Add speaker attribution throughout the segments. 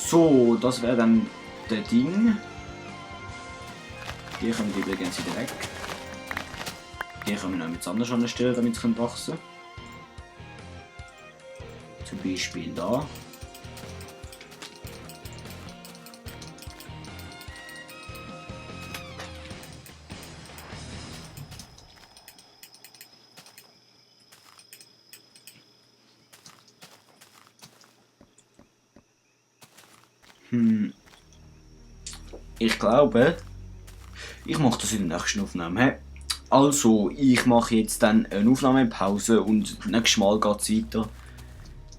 Speaker 1: So, das wäre dann der Ding. Die kommen übrigens wieder weg. Die können wir noch mit anders anstellen, damit sie wachsen können. Zum Beispiel da. Ich glaube, ich mache das in der nächsten Aufnahme. Also, ich mache jetzt dann eine Aufnahmepause und nächstes Mal geht es weiter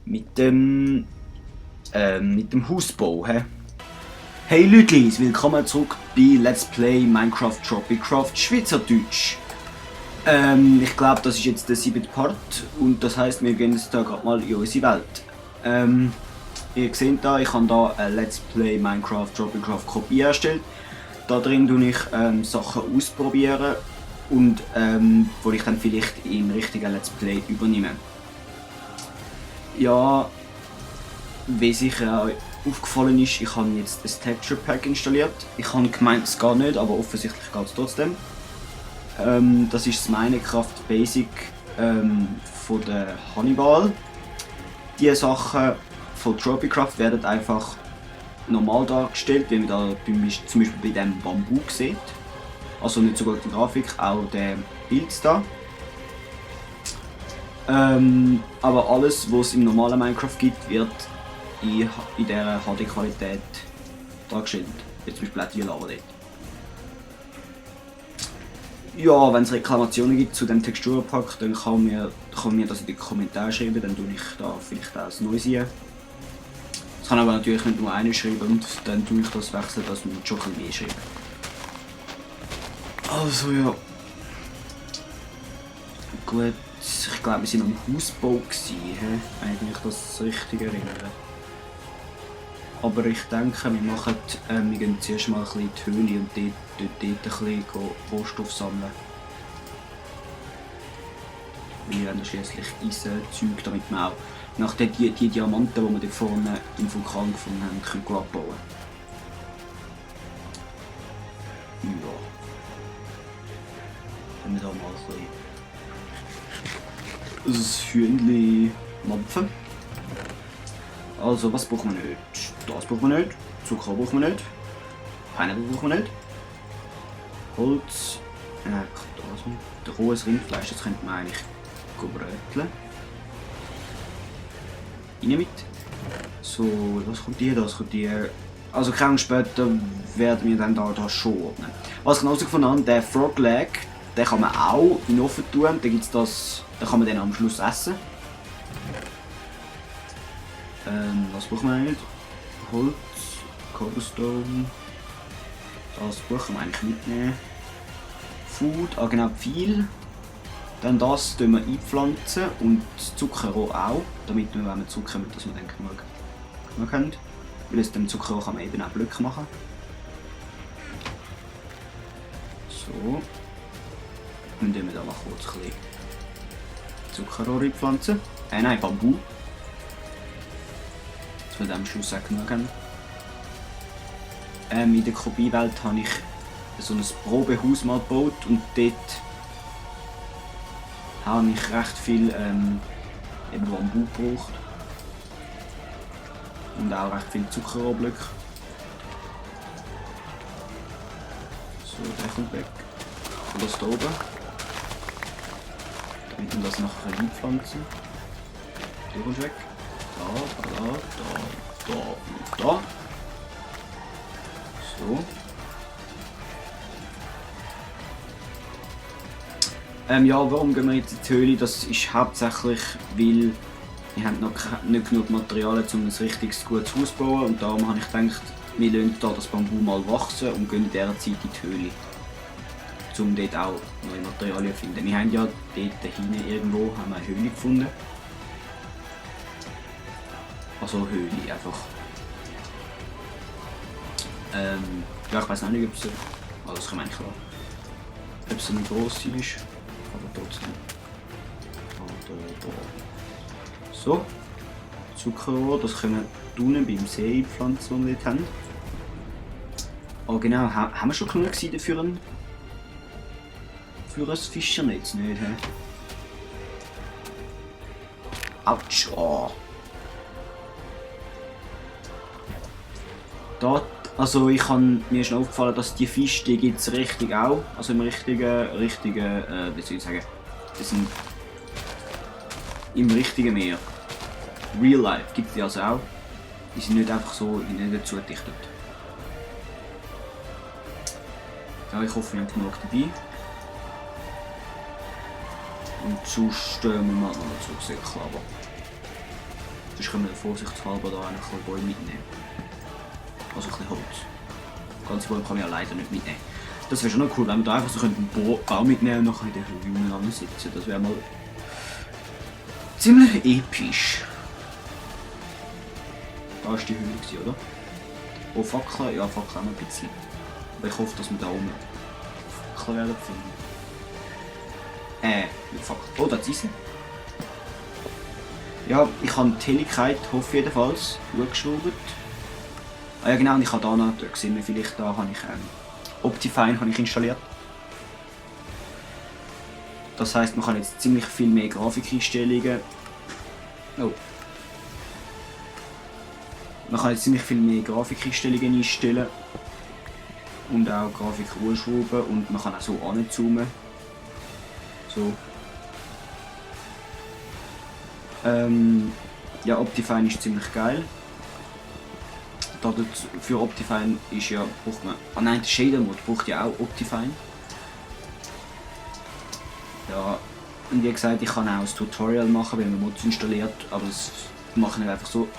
Speaker 1: mit dem Hausbau. Hey Leute, willkommen zurück bei Let's Play Minecraft Tropicraft Schweizerdeutsch. Ich glaube, das ist jetzt der 7. Part und das heisst, wir gehen jetzt da gerade mal in unsere Welt. Ihr seht da, ich habe da eine Let's Play Minecraft Tropicraft Kopie erstellt. Da drin tue ich Sachen ausprobieren und wo ich dann vielleicht im richtigen Let's Play übernehme. Ja, wie sicher aufgefallen ist, ich habe jetzt das Texture Pack installiert. Ich habe gemeint, es geht nicht, aber offensichtlich geht es trotzdem. Das ist das Minecraft Basic von der Hannibal. Diese Sachen von Tropicraft werden einfach normal dargestellt, wie man da zum Beispiel bei dem Bambu sieht. Also nicht so gut die Grafik, auch der Bild da. Aber alles, was es im normalen Minecraft gibt, wird in dieser HD-Qualität dargestellt. Wie zum Beispiel auch die Lava dort. Ja, wenn es Reklamationen gibt zu dem Texturenpack, dann kann mir das in die Kommentare schreiben, dann tue ich da vielleicht auch ein neues rein. Das kann aber natürlich nicht nur eine schreiben und dann tue ich das wechseln, dass man schon ein bisschen mehr schreiben. Also ja. Gut, ich glaube wir sind am Hausbau gewesen, wenn ich das richtig erinnere. Aber ich denke, wir gehen zuerst mal ein bisschen in die Höhle und dort ein bisschen Rohstoff sammeln. Wir haben schliesslich Eisenzeug, damit wir auch nachher die Diamanten, die wir da vorne im Vulkan gefunden haben, können abbauen. Ja. Können wir da mal ein bisschen das Hühnchen mampfen. Also, was brauchen wir nicht? Das brauchen wir nicht. Zucker brauchen wir nicht. Pineapple brauchen wir nicht. Holz. Rohes Rindfleisch, das könnte man eigentlich bröteln. Rein mit. So, was kommt hier? Das kommt hier. Also, kaum später werden wir dann da schon ordnen. Was ich herausgefunden habe, der Frog Leg, den kann man auch in den Ofen tun. Dann gibt's das, dann kann man den am Schluss essen. Was brauchen wir nicht? Holz, Cobblestone. Das brauchen wir eigentlich mitnehmen. Food, genau, Pfeil. Dann das tun wir einpflanzen und das Zuckerrohr auch, damit wir, wenn wir zurückkommen, dass wir dann genug haben. Weil aus dem Zuckerrohr kann man eben auch Blöcke machen. So. Dann tun wir da mal kurz ein bisschen Zuckerrohr einpflanzen. Nein, Bambu. Dass wir dann am Schluss auch genug haben. In der Kopiewelt habe ich so ein Probehaus mal gebaut und dort habe ich recht viel eben Bambu gebraucht. Und auch recht viel Zuckerrohrblöcke. So, der kommt weg. Und das da oben. Damit wir das nachher einpflanzen. Der kommt weg. Da. So. Ja, warum gehen wir jetzt in die Höhle? Das ist hauptsächlich, weil wir haben noch nicht genug Materialien, um ein richtiges gutes Haus zu bauen. Und darum habe ich gedacht, wir lassen hier das Bambu mal wachsen und gehen in dieser Zeit in die Höhle. Um dort auch neue Materialien zu finden. Wir haben ja dort hinten irgendwo eine Höhle gefunden. Also Höhle einfach. Ja, ich weiß noch nicht, ob sie. Also das kann man eigentlich klar. Ob sie nicht gross ist. Aber trotzdem. So. Zuckerrohr, das können wir unten beim See pflanzen, die wir dort haben. Oh genau, haben wir schon genug Seiden für ein Fischernetz? Nicht, hä? Autsch, oh. Da, also mir ist schon aufgefallen, dass die Fische, die gibt es richtig auch. Also im richtigen, wie soll ich sagen, die sind im richtigen Meer. Real Life gibt es die also auch. Die sind nicht einfach so nicht zugedichtet. Ja, ich hoffe, wir haben genug dabei. Und sonst müssen wir halt noch zurücksäckeln, aber sonst können wir vorsichtshalber da ein bisschen Bäume mitnehmen. Also ein bisschen Holz. Ganz Bäume kann man ja leider nicht mitnehmen. Das wäre schon noch cool, wenn wir da einfach so einen Baum mitnehmen und nachher in den Bäumen sitzen. Das wäre mal ziemlich episch. Da war die Höhle, oder? Oh, Fackeln? Ja, Fackeln noch ein bisschen. Aber ich hoffe, dass wir da oben Fackeln werden finden. Nicht Fackeln. Oh, da ist sie. Ja, ich habe die Helligkeit, hoffe jedenfalls, hochgeschraubt. Ah ja genau, und ich habe da noch, da sehen wir vielleicht, da habe ich Optifine habe ich installiert. Das heisst, man kann jetzt ziemlich viel mehr Grafikeinstellungen. Oh. Man kann jetzt ziemlich viel mehr Grafikeinstellungen einstellen. Und auch Grafik hochschrauben und man kann auch so anzoomen. So. Ja, Optifine ist ziemlich geil. Für Optifine ist ja, braucht man. Ah nein, der Shader Mode braucht ja auch Optifine. Ja, und wie gesagt, ich kann auch ein Tutorial machen, wenn man Mods installiert, aber das mache ich einfach so.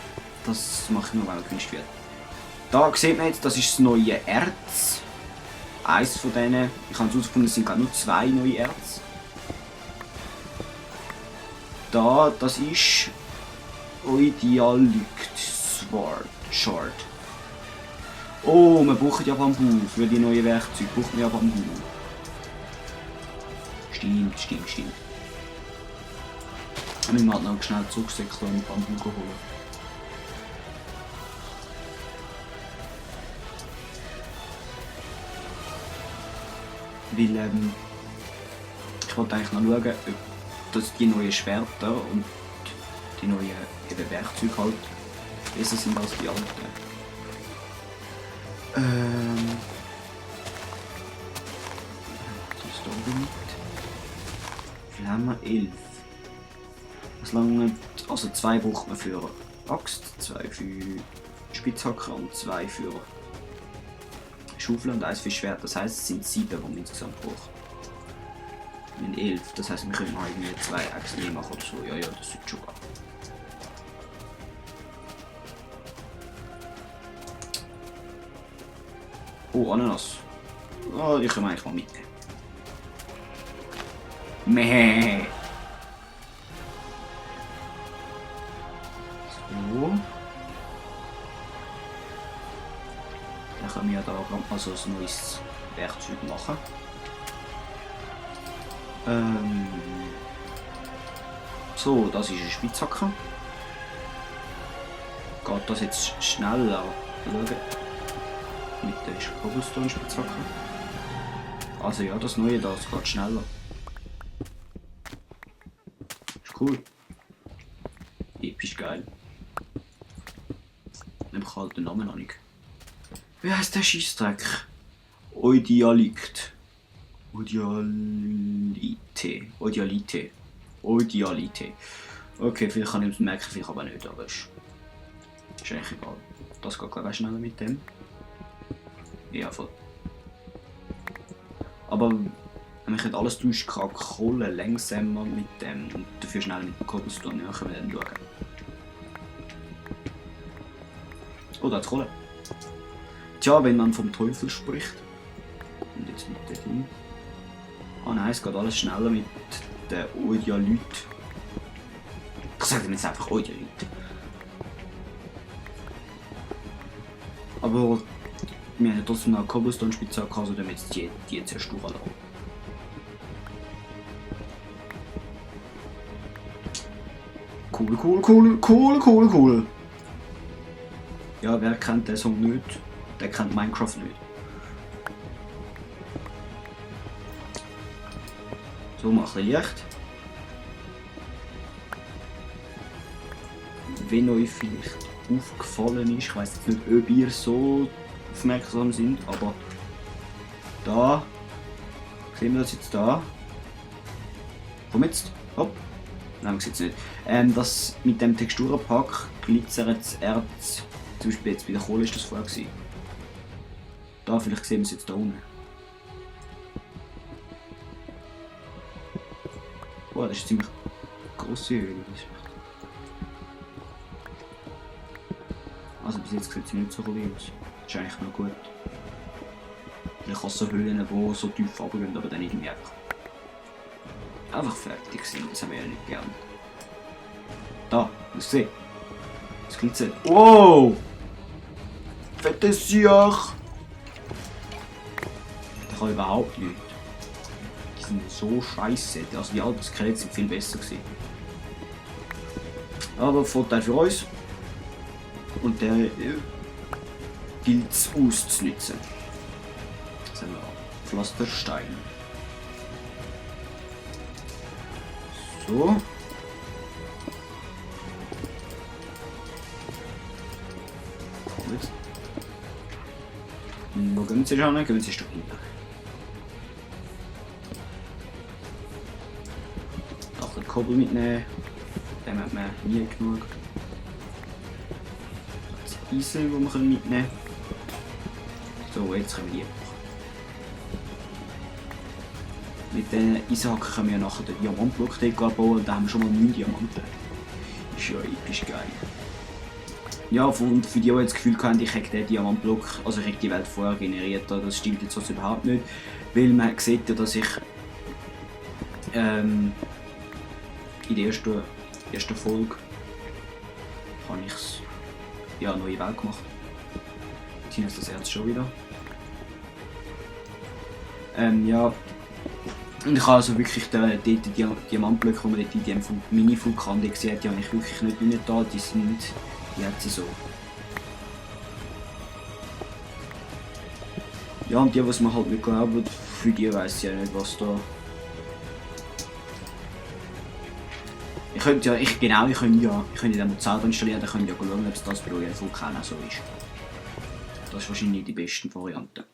Speaker 1: Das mache ich nur, wenn man gewünscht wird. Da sieht man jetzt, das ist das neue Erz. Eins von denen. Ich habe herausgefunden, es sind gerade nur 2 neue Erz. Da, das ist Oidialykt Shard. Oh, wir brauchen ja Bambu. Für die neuen Werkzeuge brauchen wir ja Bambu. Stimmt. Wir müssen halt noch schnell zurücksäckeln und Bambu holen. Weil, ich wollte eigentlich noch schauen, ob dass die neuen Schwerter und die neuen Werkzeuge halt besser sind als die alten. Das da oben mit. Wie viel haben wir? 11. Was lange? Also 2 braucht man für Axt, 2 für Spitzhacke und 2 für Schaufel und 1 für Schwert. Das heisst, es sind 7, die man insgesamt braucht. Wir haben 11, das heisst, wir können halt irgendwie 2 Äxte machen oder so. Ja, das ist schon geil. Oh, Ananas. Oh, die können wir eigentlich mal mitnehmen. Meh. So. Dann können wir ja da mal so ein neues Werkzeug machen. So, das ist eine Spitzhacke. Geht das jetzt schneller? Schauen. Mit der Cobblestone-Spitzhacke. Also ja, das neue das geht schneller. Ist cool. Episch geil. Ich habe halt den Namen noch nicht. Wie heißt der Scheissdreck? Oidialykt. Oidialite. Okay, vielleicht kann ich es merken, vielleicht aber nicht, aber ist eigentlich egal. Das geht glaube ich schneller mit dem. Ja, voll. Aber wenn ich nicht alles täuscht, kann Kohle langsamer mit dem und dafür schneller mit dem Cobblestone. Ja, können wir dann schauen. Oh, da hat Kohle. Tja, wenn man vom Teufel spricht. Und jetzt mit dem Ding. Ah nein, es geht alles schneller mit den Oidialyten. Ich sage jetzt einfach Oidialyten. Aber wir haben trotzdem noch eine Cobblestone-Spitzhacke, also damit jetzt die zerstören lassen. Cool. Ja, wer kennt den Song nicht? Der kennt Minecraft nicht. So, mach ein Licht. Wenn euch vielleicht aufgefallen ist, ich weiss jetzt nicht, ob ihr so aufmerksam sind, aber da, sehen wir das jetzt da? Komm jetzt, hopp. Nein, man sieht es nicht. Das mit dem Texturenpack glitzert das Erz, zum Beispiel jetzt bei der Kohle ist das vorher gewesen. Da, vielleicht sehen wir es jetzt da unten. Boah, das ist eine ziemlich grosse Höhle. Also bis jetzt sieht es nicht so cool aus. Das ist eigentlich noch gut. Ich habe so Höhlen, die so tief runtergehen, aber dann irgendwie einfach fertig sind. Das haben wir ja nicht gern. Da, musst du sehen. Das glitzert. Wow! Fettes Siach! Da kann überhaupt nichts. Die sind so scheiße. Also die alten Skelette sind viel besser gewesen. Aber Vorteil für uns. Und der gilt es auszunutzen. Das haben wir Pflasterstein. So. Jetzt. Wo gehen Sie schon? Gehen Sie da hinten. Noch einen Kobbel mitnehmen. Den hat man nie genug. Das Eisen, das wir mitnehmen können. So, jetzt können wir die machen. Mit diesen Eisenhacken können wir nachher den Diamantblock bauen und da haben wir schon mal 9 Diamanten. Ist ja episch geil. Ja, und für die, die jetzt das Gefühl haben, ich hätte den Diamantblock, also ich hätte die Welt vorher generiert, das stimmt jetzt also überhaupt nicht. Weil man sieht ja, dass ich in der ersten Folge habe ich ja, eine neue Welt gemacht. Jetzt ist das Erz schon wieder. Ja. Und ich habe also wirklich die Diamantblöcke, die man dort in dem Mini-Vulkan gesehen hat, die habe ich wirklich nicht reingetan, die sind jetzt so. Ja, und die, was man halt nicht glauben, für die weiss ich ja nicht, was da... Ich könnte den selber installieren, dann könnt ihr ja schauen, ob es das bei eurem Vulkan auch so ist. Das ist wahrscheinlich die beste Variante.